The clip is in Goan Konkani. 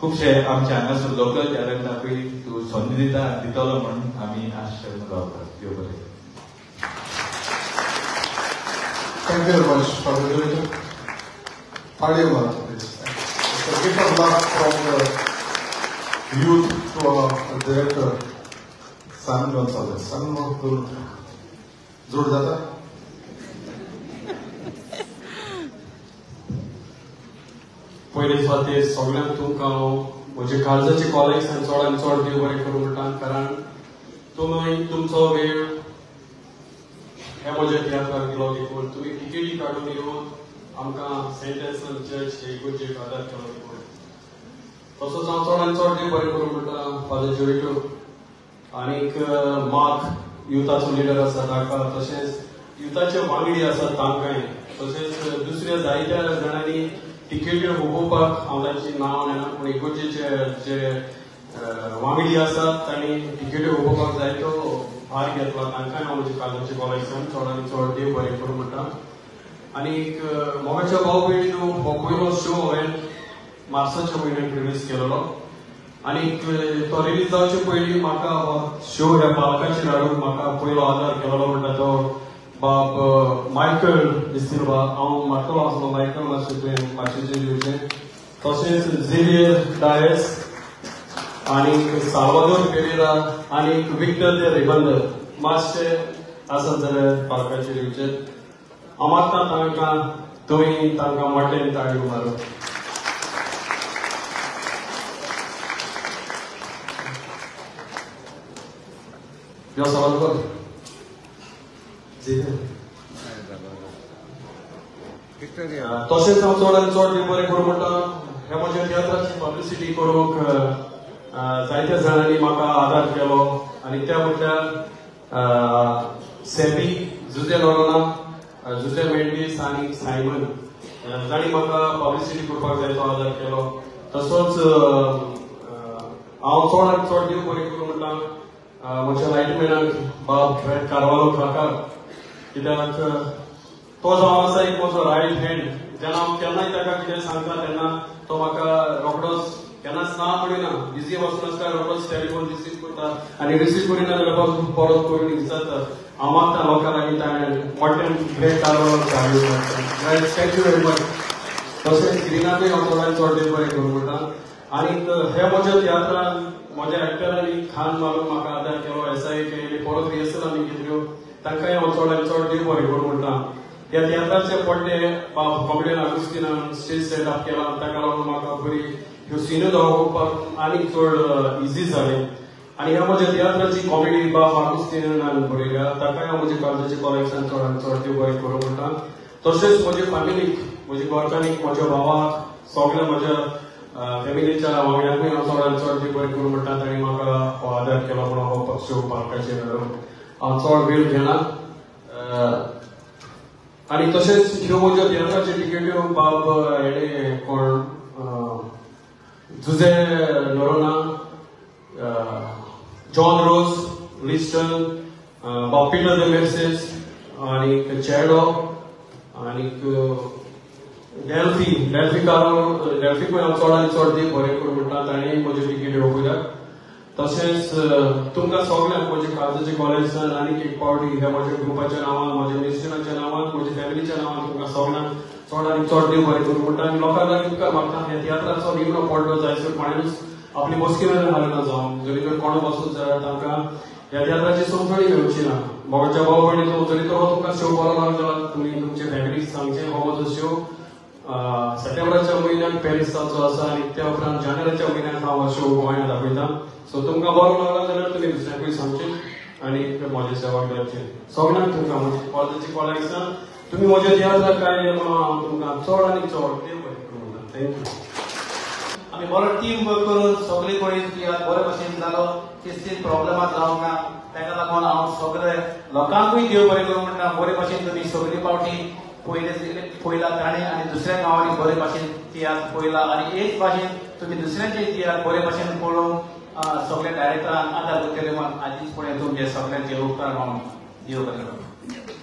खुबशे आमचे हांगासर लोकल टॅलंटाकूय तूं संदी दिता दितलो म्हूण आमी आश रावतात. देव बरें. Thank you very much, Father Director. Party love, please. It's a gift of love from the youth to our director, Simon Gonzalez. Simon, जोड जाता? पयले सुवातेर सगळ्यांक तुमकां हांव म्हजे काळजाचे कॉलेग्सान चड आनी चड देव बरें करूं म्हणटा, कारण तुमी तुमचो वेळ हे म्हज्या तियात्राक दिलो देखून तुमी टिकेटी काडून येवन आमकां सेंट एन्सन चर्च हे इगर्जेक आदार केलो देखून. तसोच हांव चड आनी चड देव बरें करूं म्हणटा फादर ज्युरिटो आनीक मार्क युथाचो लिडर आसा ताका, तशेंच युथाचे वांगडी आसात तांकांय, तशेंच दुसऱ्या जायत्या जाणांनी टिकेटी उगोवपाक हांव तांची नांव नेना, पूण इगर्जेचे जे वांगडी आसात तांणी टिकेटी उगोवपाक जायतो भार घेतला, तांकांय हांव म्हज्या काळजाचे कॉलेजान चड आनी चड देव बरें करूं म्हणटा. आनीक मोगाच्या भाव भयणीनो हो पयलो शो हांवें मार्साच्या म्हयन्याक रिलीज केलेलो आनीक तो रिलीज जावचे पयलीं म्हाका हो शो ह्या पालकाचेर हाडून म्हाका पयलो आदार केलेलो म्हणटा तो बाब मायकल डिसिल्वा. हांव मारतलो आसलो मायकल मातशें तुवें मातशें दिवचें. तशेंच झेवियर डायस आनीक साल्वादोर पेरेरा आनीक विक्टर दे रिबंदर मातशें आसत जाल्यार पालकाचेर दिवचें. हांव मागता तांकां तुमी तांकां मोठ्यान ताळयो मारूं. यो साल्वादोर. तशेंच हांव चड आनी चड देव बरें करूं म्हणटा ह्या म्हज्या तियात्राची पब्लिसिटी करूंक जायत्या जाणांनी म्हाका आदार केलो आनी त्या म्हटल्यार सेबी, जुजे नोरोना, जुजे मेंडीस आनी सायमन जांणी म्हाका पब्लिसिटी करपाक जाय तो आदार केलो. तसोच हांव चड आनी चड देव बरें करूं म्हणटा म्हज्या लायटमॅनाक बाब कारवालो काका, कित्याक तो जावन आसा एक म्हजो रायट हँड. जेन्ना हांव केन्नाय ताका कितें सांगता तेन्ना तो म्हाका रोखडोच केन्नाच ना म्हणिना, बिजी वचून आसता रोखडोच टेलिफोन रिसीव करता आनी रिसीव करिना जाल्यार परत करून विचारता. हांव मागता लोकां लागीं ताणें मोठ्यान great Carvalho. Thank you very much. तशेंच ग्रिनाकूय हांव चडान चड देव बरें करूं म्हणटा. आनीक हे म्हज्या तियात्रान म्हज्या एक्टरांनी खान मारून म्हाका आदार केलो, एस I केली, परत रिहर्सल आमी घेतल्यो, तांकांय हांव चड आनी चड देव बरें करूं म्हणटा. ह्या तियात्राचे पड्डे बाब कॉमेडियन आगुस्तिनान स्टेज सेटअप केला, ताका लागून म्हाका बरी ह्यो सिन्यो दाखोवपाक आनीक चड इजी जालें. आनी ह्या म्हज्या तियात्राची कॉमेडी बाब आगुस्तिनान बरयल्या, ताकाय हांव म्हज्या काळजाचे कॉलेक्शन चड आनी चड देव बरें करूं म्हणटा. तशेंच म्हजे फॅमिलीक, म्हज्या घरच्यांनीक, म्हज्या भावाक, सगळ्या म्हज्या फॅमिलीच्या वांगड्यांकूय हांव चड आनी चड देव बरें करूं म्हणटा. तांणी म्हाका हो आदार केलो म्हणून हो पक्ष पार्काचेर हांव चड वेळ घेना. आनी तशेंच ह्यो म्हज्या तियात्राच्यो टिकेट्यो बाब हेणे कोण जुजे नोरोना, जॉन रोज, लिस्टन, बाब पिटर दे मेर्सेस आनी चेडो आनीक डेल्फी, डेल्फी कारो, डेल्फीकूय हांव चड आनी चड देव बरें करूं म्हणटा, ताणें म्हज्यो टिकेट्यो पळयल्यात. तशेंच तुमकां सगल्यांक म्हज्या काळजाच्या कॉलेजान आनीक एक पावटी ह्या म्हज्या ग्रुपाच्या नांवान, म्हज्या मिनिस्टराच्या नांवान, म्हज्या फॅमिलीच्या नांवान तुमकां सगल्यांक चड आनी चड देव बरें करूं म्हणटा. आनी लोकां लागीं उपकार मागता ह्या तियात्राचो निमणो पडलो जायसर कोणेनूच आपली बसकी वेल्यान हालना जावं, जरी तर कोणो बसून जाल्यार तांकां ह्या तियात्राची समजणी मेळची ना. म्हज्या भाव भयणीचो जरी तर हो तुमकां शो बरो लागलो जाल्यार तुमी तुमच्या फॅमिलीक सांगचें हो म्हजो शो सप्टेंबराच्या म्हयन्याक पॅरीस जावचो आसा आनी त्या उपरांत जानेवारीच्या म्हयन्याक हांव शो गोंयांत दाखयता. सो तुमकां बरो लागला जाल्यार तुमी दुसऱ्यांकूय सांगचें आनी म्हजें सेवा करचें. सगळ्यांक तुमकां म्हजी कॉलेजाची कॉलेज तुमी म्हज्या तियात्राक काय म्हणून हांव तुमकां चड आनी चड देव बरें करूं म्हणटा. Thank you. आमी बरो टीम वर्क करून सगळे कडेन तियात्र बरे भशेन जालो, कसलीच प्रॉब्लेमां जावंक ना. ताका लागून हांव सगळे लोकांकूय देव बरें करूं म्हणटा. बरे भशेन तुमी सगळे पावटी पयले पयला ताणें आनी दुसऱ्या गांवांनी बरे भाशेन तियात्र पळयला आनी एक भाशेन तुमी दुसऱ्यांचे तियात्र बरे भाशेन पळोवन सगळे डायरेक्टरान आदार करतले म्हूण आदींच पळय तुमचे सगळ्यांचे उपकार मानून देव बरें करूं.